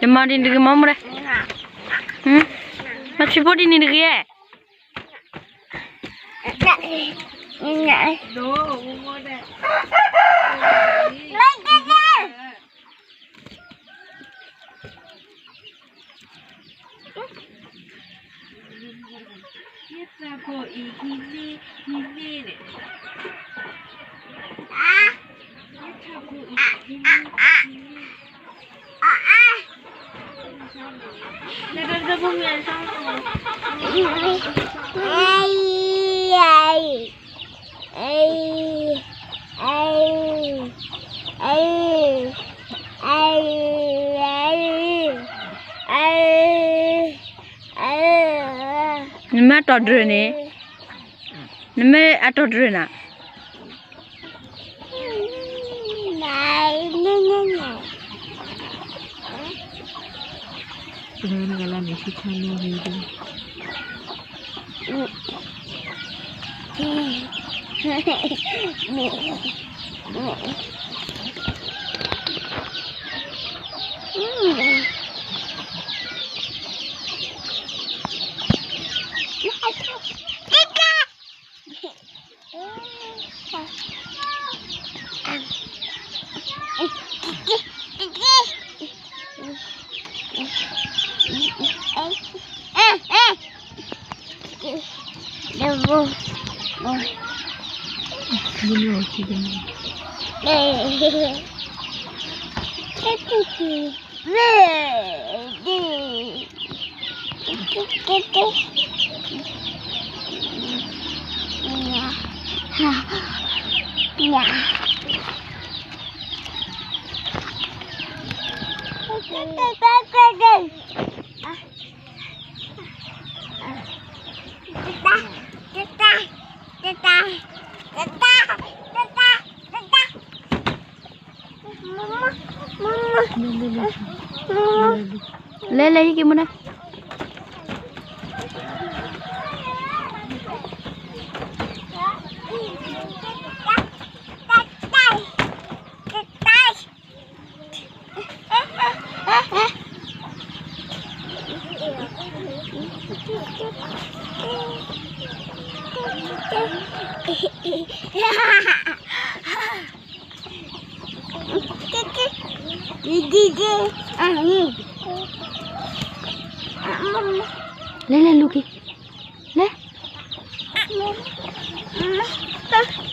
ယမၤဒ်န့ၣ်တဂ့ၤမ့ၢ်မူဒဲး, မၤဆံးဖိဒ်န့ၣ်တဂ့ၤ. နမ့ၢ်အတီၢ်ဒြၢၣ်န့ၣ်, နမ့ၢ်အတီၢ်ဒြၢၣ်နၤ. လဲၤလဲၤ ဟံးက့ၤမူနၤ. လဲၤလဲၤလူၤက့ၤ, လဲၤ.